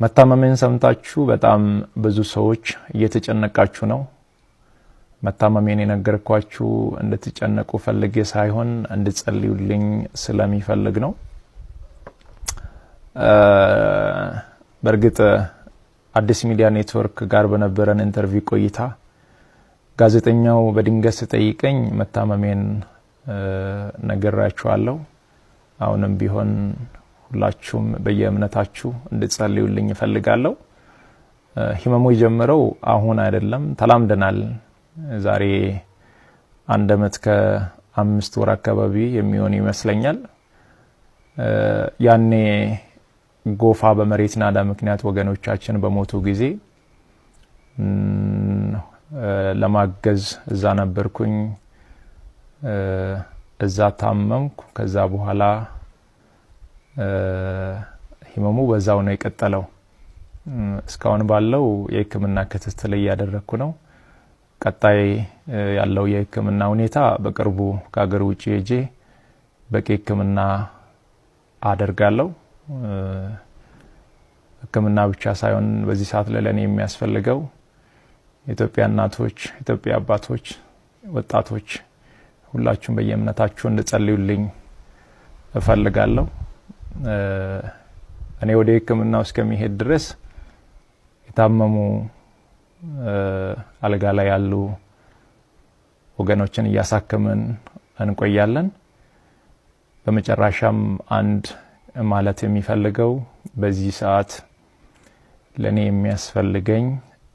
መታመሜን ሰምታችሁ በጣም ብዙ ሰዎች እየተጨነቃችሁ ነው። መታመሜን የነገርኳችሁ እንድትጨነቁ ፈልጌ ሳይሆን እንድትጸልዩልኝ ስለሚፈልግ ነው። በእርግጥ አዲስ ሚዲያ ኔትወርክ ጋር በነበረን interview ቆይታ ጋዜጠኛው በድንገት ስጠይቀኝ መታመሜን ነግራችኋለሁ። አሁንም ቢሆን ሁላችሁም በየእምነታችሁ እንድትጸልዩልኝ እፈልጋለሁ። ህመሙ የጀመረው አሁን አይደለም፣ ተላምደናል። ዛሬ 1 ዓመት ከ5 ወር አካባቢ የሚሆን ይመስለኛል። ያኔ ጎፋ በመሬት ናዳ ምክንያት ወገኖቻችን በሞቱ ጊዜ ለማገዝ እዛ ነበርኩኝ። እዛ ታመምኩ። ከዛ በኋላ ህመሙ በዛው ነው የቀጠለው። እስካሁን ባለው የህክምና ክትትል እያደረግኩ ነው። ቀጣይ ያለው የህክምና ሁኔታ በቅርቡ ከሀገር ውጭ ሄጄ በቂ ህክምና አደርጋለሁ። ህክምና ብቻ ሳይሆን በዚህ ሰዓት ላይ ለእኔ የሚያስፈልገው የኢትዮጵያ እናቶች፣ የኢትዮጵያ አባቶች፣ ወጣቶች ሁላችሁም በየእምነታችሁ እንድጸልዩልኝ እፈልጋለሁ። እኔ ወደ ህክምናው እስከሚሄድ ድረስ የታመሙ አልጋ ላይ ያሉ ወገኖችን እያሳከምን እንቆያለን። በመጨረሻም አንድ ማለት የሚፈልገው በዚህ ሰዓት ለኔ የሚያስፈልገኝ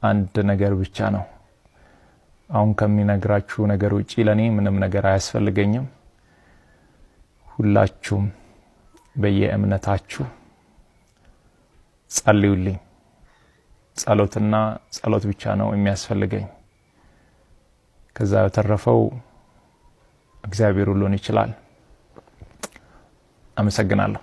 አንድ ነገር ብቻ ነው። አሁን ከሚነግራችሁ ነገር ውጪ ለኔ ምንም ነገር አያስፈልገኝም። ሁላችሁም በየእምነታችሁ ጸልዩልኝ። ጸሎትና ጸሎት ብቻ ነው የሚያስፈልገኝ። ከዛ በተረፈው እግዚአብሔር ሁሉን ይችላል። አመሰግናለሁ።